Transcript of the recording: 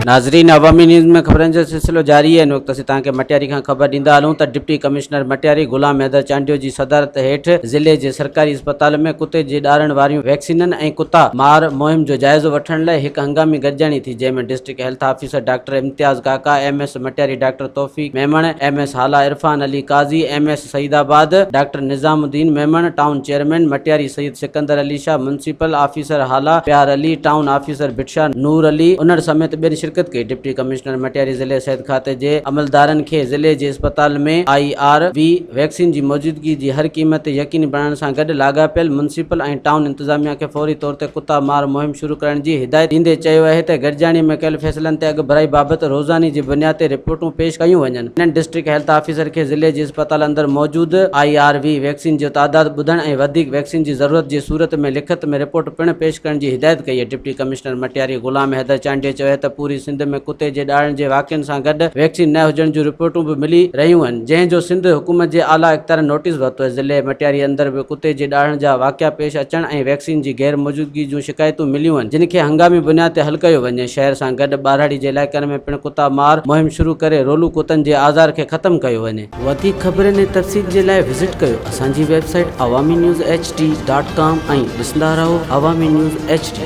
ناظرين عوامي نيوز ۾ خبرن جو سلسلو جاري آهي ان وقت اسين توهان کي مٽياري کان خبر ڏيندا هلون ته ڊپٽي ڪمشنر مٽياري غلام حيدر چانڊيو جي صدارت هيٺ ضلعي جي سرڪاري اسپتال ۾ ڪتي جي ڏارڻ واريون ويڪسينن ۽ ڪتا مار مهم جو جائزو وٺڻ لاء هڪ هنگامي گڏجاڻي ٿي جنهن ۾ district health officer doctor Imtiaz Kaka, M S Matiari doctor Taufiq Memon, M S Hala Irfan Ali Qazi, M S Saeedabad doctor Nizamuddin Memon, town chairman Matiari Syed Sikandar Ali Shah, municipal officer Hala Pyar Ali, town officer Bhit Shah Noor Ali Unar سميت ٻين شرڪت ڪئي. Deputy commissioner Matiari ضلعي صحت کاتي جي عملدارن کي ضلعي جي اسپتال ۾ I R V vaccine جي موجودگي جي هر قيمت تي يقيني بڻائڻ سان گڏ لاڳاپيل ميونسپل ۽ ٽائون انتظاميا کي فوري طور تي ڪتا مار مهم شروع ڪرڻ جي هدايت ڏيندي چيو اهي ته گڏجاڻي ۾ ڪيل فيصلن تي اڳڀرائي بابت روزاني جي بنياد تي رپورٽون پيش ڪيون وڃن. هنن ڊسٽرڪٽ هيلٿ آفيسر کي ضلعي جي اسپتال اندر موجود I R V vaccine جو تعداد ٻڌڻ ۽ وڌيڪ ويڪسين جي ضرورت جي صورت ۾ لکت ۾ رپورٽ پڻ پيش ڪرڻ جي هدايت ڪئي. ڊپٽي ڪمشنر مٽياري غلام حيدر چانڊيي چيو ته پوري سنڌ ۾ ڪتي جي ڏاڙهڻ جي واقعن سان گڏ ويڪسين نه هجڻ جون رپورٽون به ملي رهيون آهن جنهن جو سنڌ حڪومت جي اعليٰ اختيارن نوٽيس ورتو آهي. ضلعي مٽياري اندر به ڪتي جي ڏاڙهڻ جا واقعا پيش اچڻ ۽ ويڪسين جي غير موجودگي جون شڪايتون مليون آهن جن کي هنگامي بنياد تي حل ڪيو وڃي. شهر سان گڏ ٻهراڙي جي علائقن ۾ پڻ ڪتا مار مهم شروع ڪري رولو ڪتن جي آزار کي ختم ڪيو وڃي. وڌيڪ خبرن ۽ تفصيل جي لاء وزٽ ڪيو اسان جي website Awami news H D dot com ۽ ڏسندا رهو عوامي نيوز ايڇ ڊي.